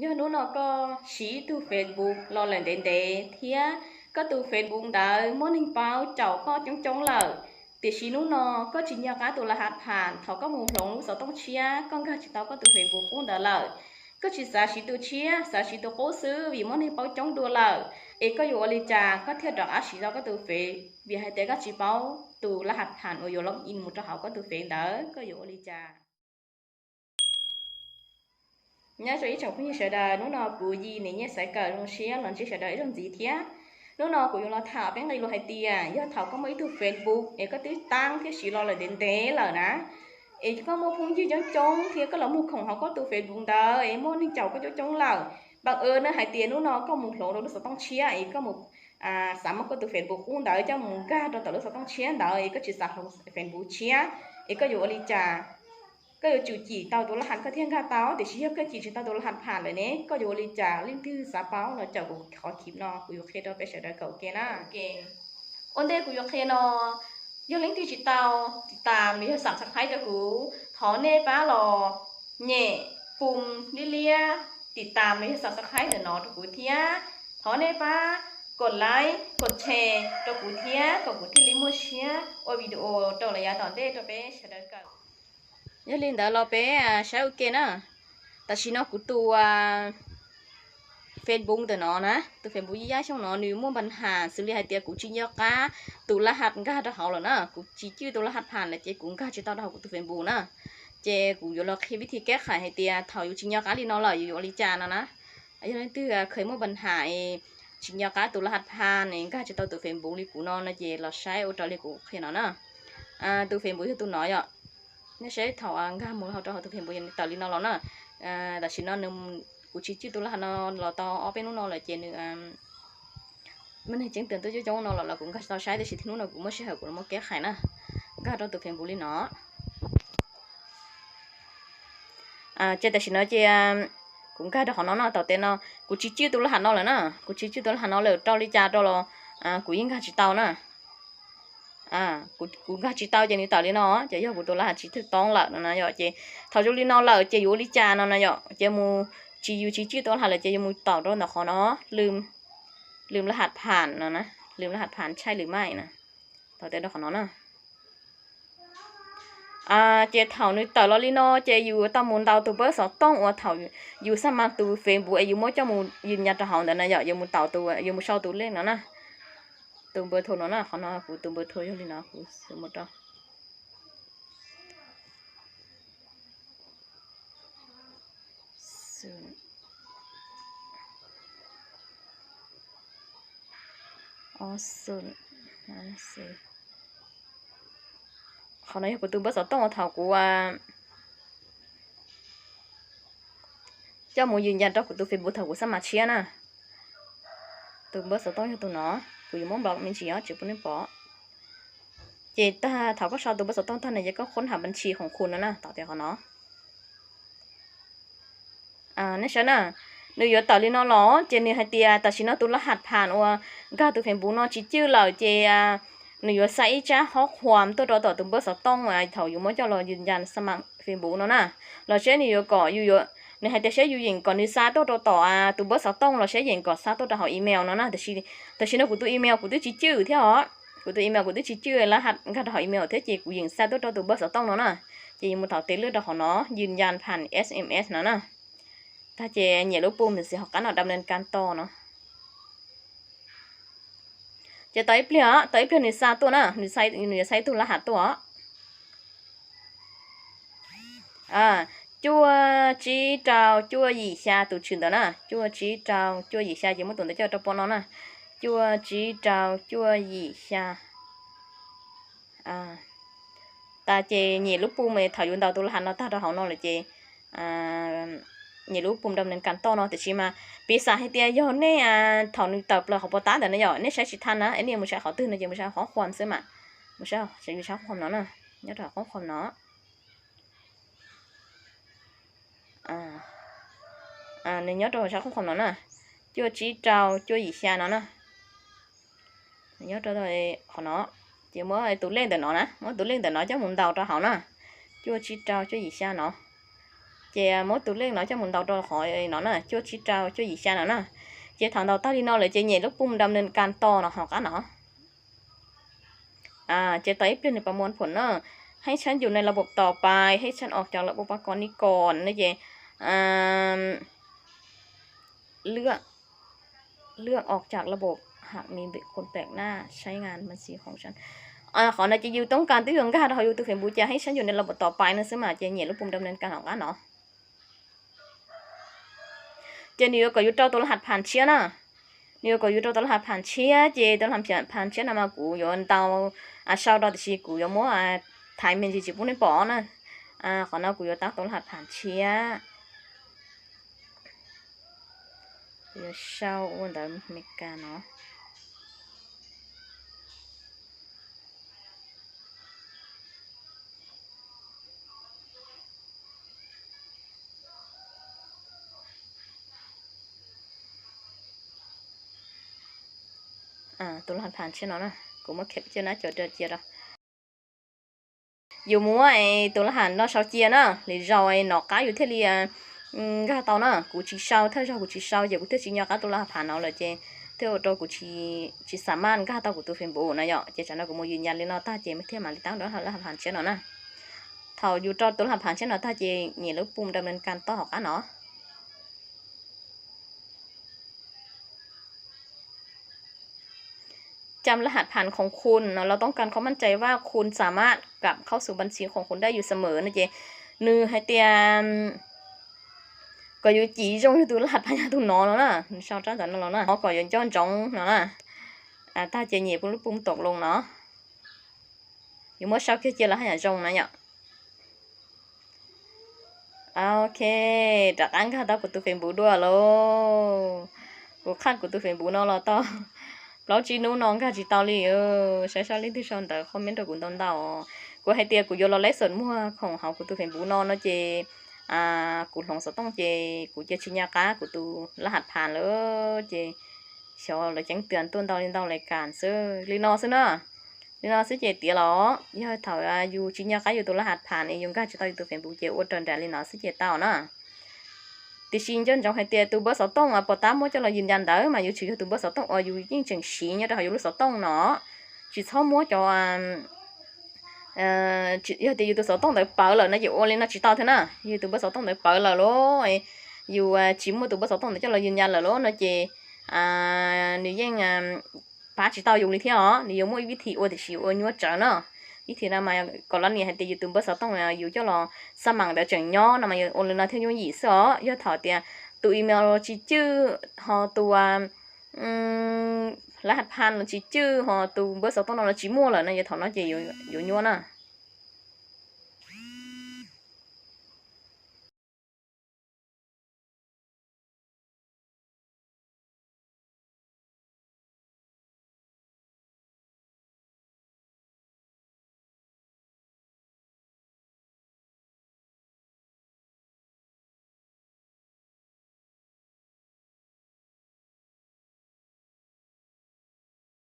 Yog hnub no koj siv ib tug Facebook los lawm ntev ntev thiab koj tus Facebook ntawd muaj neeg paub caum koj coob coob lawm, tiam sis hnub no koj tsis nco qab tus laj hat pham, thaum koj mus hloov lub xov tooj tshiab koj nkag tsis tau koj tus Facebook qub ntawd lawm, koj tsis xav siv tus tshiab, xav siv tus qub xwb vim muaj neeg paub coob dua lawm, es koj yuav ua li cas koj thiaj rov qab siv tau koj tus Face? Vim hais tias koj tsis paub tus laj hat pham uas yuav log in mus rau hauv koj tus Face ntawd, koj yuav ua li cas? Nyob zoo ib tsoom phooj ywg sawv daws, hnub no kuv Yi Nim Nyiaj Xaiv Kawm zoo siab los ntsib sawv daws ib zaug ntxiv thiab. Hnub no kuv yuav los tham peb nqe lus hais tias yog thaum koj muaj ib tug Facebook es koj twb tab thiab siv los lawm ntev ntev lawm na, es koj muaj phooj ywg coob coob thiab koj los mus khoom hauv koj tus Facebook ntawd es muaj neeg caum koj coob coob lawm, npam ua ne hais tias hnub no koj mus hloov rau lub xov tooj tshiab es koj mus xav muab koj tus Facebook qub ntawd coj mus nkag rau tom lub xov tooj tshiab ntawd es koj tsis xav hloov Facebook tshiab, es koj yuav ua li cas? Koj yuav tsum cim tau tus laj hat koj thiaj nkag tau, tiam sis yog koj cim tsis tau tus laj hat pham lawm ne, koj yuav ua li cas? Leej twg xav paub los caum kuv qhov clip no kuv yuav qhia rau peb sawv daws kawm ua ke na. Ua ntej kuv yuav qhia no, yog leej twg tsis tau tiv tam los yog subscribe rau kuv, thov nej pab los nyem pum liab liab tiv tam los yog subscribe ntawm no rau kuv thiab. Thov nej pab kom like kom share rau kuv thiab kom kuv thiaj li muaj siab ua video rau lawv yav tom ntej rau peb sawv daws kawm. Yog li ntawd los peb saib ua ke na. Tam sim no kuv tus Facebook ntawm no na, tus Facebook Yij Yaj Xyooj no nws muaj npa nham xws li hais tias kuv tsis nco qab tus laj hat nkag rau hauv lawm na, kuv tsis cwj tus laj hat pham lawm ces kuv nkag tsis tau rau hauv kuv tus Facebook na. Ces kuv yuav los qhia vib thi keb qhais hais tias thaum yus tsis nco qab li no lawm yus yuav ua li cas no na. Yog leej twg kheev muaj npa nham tsis nco qab tus laj hat pham nkag tsis tau tus Facebook li kuv no no ces los saib ua raws li kuv qhia no na. Tus Facebook yog tus no yom. Nej saib thaum nkag mus rau hauv tus Facebook yog nws tawm li no los na. Tam sim no kuv tsis cwj tus laj hat no los tau ob peb hnub no lawm ces nws muaj neeg ceeb twm tuaj coob coob no los los kuv nkag tsis tau saib, tiam sis tib hnub no kuv muaj sij hawm kuv los muab keb qhais na. Nkag rau tus Facebook li no. Ces tam sim no ces kuv nkag rau qhov no no, tom tes no kuv tsis cwj tus laj hat no lawm na, kuv tsis cwj tus laj hat no lawm, rau li cas rau los kuv yeej nkag tsis tau na. Kuv nkag tsis tau ces nws tawm li no, ces yog kuv tus laj hat tsis thwj toob lawm no na yom. Ces thaum zoo li no lawm ces yuav ua li cas no na yom, ces mus tsis, yus tsis cwj tus laj hat lawm ces yuav mus taum rau ntawm qhov no, lwm laj hat pham no na, lwm laj hat pham tshaij lwm maij na, tom tes rau qhov no na. Ces thaum nws tawm los li no ces yus tau mus ntaus tus npawb xov tooj uas thaum yus xa mas tus Facebook es yus muab coj mus yws nyas rau hauv ntawd na yom, yuav mus taum tus, yuav mus sau tus lej no na, tus npawb thau no na, qhov no kuv tus npawb thau yog li no, kuv xwb mus rau Qhov no yog kuv tus npawb xov tooj thaum kuv coj mus yws nyas rau kuv tus Facebook thaum kuv xa mas tshiab na. Tus npawb xov tooj yog tus no, kuv yuav muab npau me ntsis os tsis pub nej pom. Ces tag thaum koj sau tus npawb xov tooj tag no ces koj khuab ham npas ntshis khoom khu no na, tom tias qhov no. Nej saib na, nws yuav tawm li no los ces nws hais tias tam sim no tus laj hat pham uas nkag tus Facebook no tsis cwj lawm ces nws yuav xa ib tsab hob qhuas tuaj rau tom tus npawb xov tooj thaum yus muab coj los yws nyas xa mas Facebook no na. Los seb nws yuav kom, nws hais tias seb yus yeem kom nws xa tuaj rau tom tus npawb xov tooj los seb yeem kom xa tuaj rau hauv email no na. Tam sim no kuv tus email kuv twb tsis cwj thiab os, kuv tus email kuv twb tsis cwj laj hat nkag rau hauv email thiab ces kuv yeem xa tuaj rau tus npawb xov tooj no na. Ces yus mus taum tes lwj rau qhov no, yws nyas pham S M S no na. Tag ces nyem lub pum ntawm xis hauv qab no dam nees kas tos no. Ces tau ib pliag, tau ib pliag nws xa tuaj na, nws yuav xa ib tug laj hat tuaj. Cuaj tsib rau cuaj yim xya tus tshwm ntawd na, cuaj tsib rau cuaj yim xya ces muab tus ntawd coj rau pem no na, cuaj tsib rau cuaj yim xya. Tas ces nyem lub pum es thaum yus ntaus tus laj hat no tag rau hauv no lawm ces nyem lub pum dam nees kas tos no. Tiam sis mas piv xam hais tias yog nej thaum nws tawm plaws qhov pov tab ntawd na yom, nej saib tsis thaj na, es nej mus saib qhov twg no ces mus saib qhov qhuam xwb mas, mus saib, mus saib qhov qhuam no na, nyob rau qhov qhuam no. Nws nyob rau sab qhov qhuam no na, cuaj tsib rau cuaj yim xya no na. Nws nyob rau qhov no, ces muab tus lej ntawm no na, muab tus lej ntawm no coj mus ntaus rau hauv na, cuaj tsib rau cuaj yim xya no. Ces muab tus lej no coj mus ntaus rau qhov no na, cuaj tsib rau cuaj yim xya no na. Ces thaum ntaus tag li no lawm ces nyem lub pum dam nen kas to no hauv qab no. Ces tos ib pliag nws pab muaj phom na, hej tshab yus nais la bom tos pais, hej tshab os cov la bom pab kos ni kos ne cesเลือกออกจากระบบ หากมีบุคคลแปลกหน้าใช้งานบัญชีของฉัน Qhov no ces yus toob kas twb yuav nkag rau hauv yus tus Facebook ces hej tshab yus nais la bom tos pais no xwb mas ces nyem lub pum dam nen kas hauv qab no. Ces nws yuav kom yus rau tus la has phas tshiab na. Nws yuav kom yus rau tus la has phas tshiab ces tus la has phas tshiab no mas kuv yuav ntaus sau rau tiam sis kuv yuav muab thaiv me ntsis tsis pub nej pom na. Qhov no kuv yuav tab tus la has phas tshiab. Kuv yuav sau ua ntawv Meskas no. Tus la has phas tshiab no na, kuv muab khep cia na, cov cia rau. Yus muab tus la has no sau cia na, lwm zaus nov qab yus thiaj li nkag tau na. Kuv tsis sau, thawj zaug kuv tsis sau ces kuv thiaj tsis nco qab tus la has phas no lawm ces thiaj ua rau kuv tsis xam maj nkag tau kuv tus Facebook no yom. Ces tsam no kuv mus yws nyas li no tag ces thiaj mam li tab rau la has phas tshiab no na. Thaum yus rau tus la has phas tshiab no tag ces nyem lub pum dam nen kas to hauv qab no. จำรหัสผ่านของคุณ no, เราต้องการความมั่นใจว่าคุณสามารถกลับเข้าสู่บัญชีของคุณได้อยู่เสมอ no ces nws hais tias kom yus cim zoo yus tus la has phas yog tus no no na, nws sau rab ntawv no los na, kom yus nco ntsoov no na. Tag ces nyem lub pum tom loo no, yus muab sau kiag cia los haj yam zoo na yom. Ok, rov qab nkag tau kuv tus Facebook dua lauj. Kuv qhaj kuv tus Facebook no los tau plaub tsib hnub no nkag tsis tau li. Saib seb leej twg sau ntawv comment rau kuv ntau ntau. Kuv hais tias kuv yuav los lej xom muag khoom hauv kuv tus Facebook no no ces kuv hloov xov tooj ces kuv cia tsis nco qab kuv tus la has phas lawm ces xyov lawv ceeb twm tuaj ntau li ntau lais kas xwb li no xwb na. Li no xwb ces tiav los yog thaum yus tsis nco qab yus tus la has phas es yus nkag tsis tau yus tus Facebook ces ua raws nraim li no xwb ces tau na. Tiam sis nco ntsoov hais tias tus npawb xov tooj uas pom tab muab coj los yws nyas ntawd mas yuav tsum yog tus npawb xov tooj uas yus yeej tseem siv nyob rau hauv yus lub xov tooj no. Tsis txhob muab cov yog tias yus tus xov tooj ntawd pawv lawm no ces ua li no tsis tau thiab na. Yus tus npawb xov tooj ntawd pawv lawm lauj, yus tsis muab tus npawb xov tooj ntawd coj los yws nyas lawm lauj no ces nws yeej pab tsis tau yus li thiab os. Nws yuav muaj ib vib thi ua tiam sis ua nyuaj tsawv na. Vib thi no mas kom lawv nias hais tias yus tus npawb xov tooj yus coj los xa mam ntawd tseem nyob no mas yus ua li no thiaj yooj yim xwb os. Yog thaum tias tus email los tsis cwj, ho tus la has phas los tsis cwj, ho tus npawb xov tooj no los tsis muaj lawm no yog thaum no ces yuav nyuaj na.